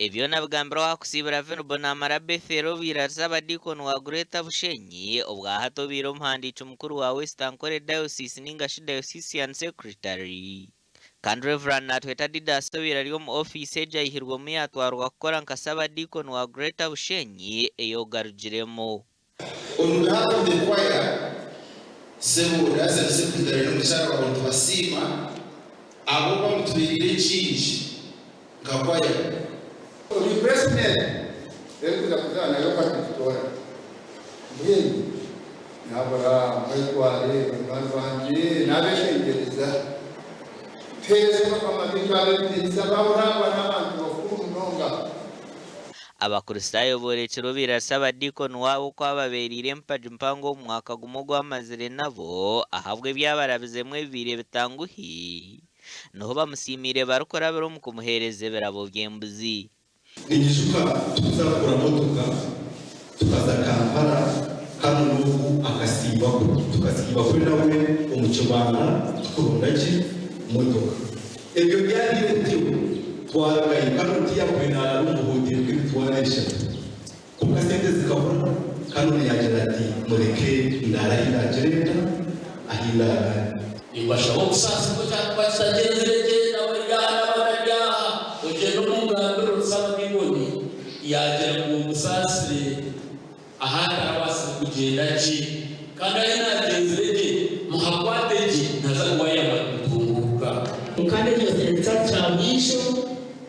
Ebyo nabigambirwe aha kusiibura Venerable Namara Bethel obaire ari Saabadiikoni wa Greater Bushenyi, obwahati obaire omuhandiiki mukuru wa West Ankole Diocese ninga shi Diocesan Secretary. Kandi Rev. Natweta Didas obaire ari omu ofiisi egi aihirwemu yatwarwa kukora nka Saabadiikoni wa Greater Bushenyi ey'ogarugiremu. On behalf of the choir, Ssebo Diocesan Secretary n'omukyara wawe nitubasiima ahabw'okuba mutubereire kingi nka choir. Replacement erikuza kuza nayo ka nitutoora mbwenu nabura mwetware banywani bangye nabeshengyereza tuhereze bakama beitu ab'ebitiinisa baburangwa n'abantu bakuru munonga. Abakristaayo boorekire obaire abadiikoni waabo oku ababeereire empagi mpango omu mwaka gumwe ogu amazire nabo ahabw'ebyabarabizemu ebibaire bitanguhi, niho bamusiimiire barikurabira omu kumuheereza ebirabo by'embuzi. Ninyijuka tukuza kugura motoka tukaza Kampala Canon ogu akasiiba kwe tukasiiba kwe nawe omu kibanda tukuronda ki motoka. Ebyo byabaire bityo, twarugayo Canon tiyagwire naarara omu buhoteeri bw'emitwaro eshatu. Kwonka sente zikabura, Canon yaagira ati, Mureke ndaare ahi ndaagire nta, ahi ndaaraare. Nimbashaba obusaasi ku kyakuba kitagyenzire gye n'abari aha n'abatari aha, ogyende omungambire oti Saabadiikoni yaagira ngu musaasire ahu atarabaasize kugyenda gye, kandi ahu naagyenzire gye muhakwate gye naaza kubayamba kutunguuka. Kandi ekyo ekya kya buriijo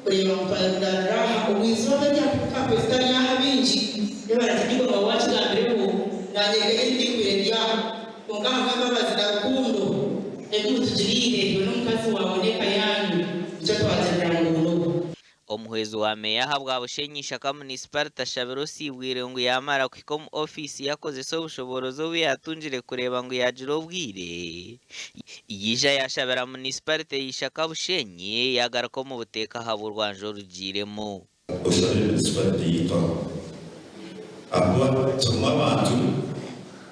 kureeba ngu twarundaanira aha omu izooba eryaturuka kwezi tari aha baingi nibaratsigibwa ngu waakigambireho naanye nkenyini tinkwire ndi aha kwonka ahabw'embabazi na rukundo ebi mutugiriire iwe n'omukazi waawe n'eka yaanyu nikyo twagirira ngu n'obu. Omuhwezi wa Meeya ahabwa Bushenyi Ishaka Munisiparite ashabire osiibwire ngu yaamara kuhika omu ofiisi ye akozese obushoboorozi obu yaatungire kureeba ngu yaagira obwire yaija yaashabira Munisiparite ya Ishaka Bushenyi yaagaruka omu buteeka ahabw'orwanja orugiiremu. Oshabire munisiparite yaitu aho ahakuba turimu abantu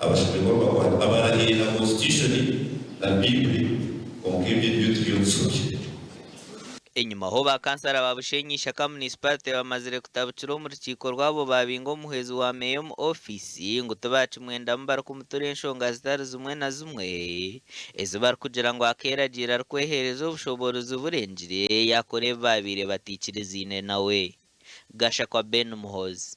abashemereire kuba nibakwata abarahiire na constitution na Baiburi kwonka ebyo nibyo turiyo nitushobya. Enyimaho ba kansara ba Bushenyi Ishaka Munisiparite bamazire kutabukira omu rukiiko rwabo babinga omuhwezi wa meeya omu ofiisi ngu tibakimwendamu barikumutura enshonga zitari zimwe na zimwe ezi barikugira ngu akeeragiira arikweheereza obushoboorozi burengire yaakora ebi baabaire bataikirizaine nawe. Gashakwa Ben Muhoozi.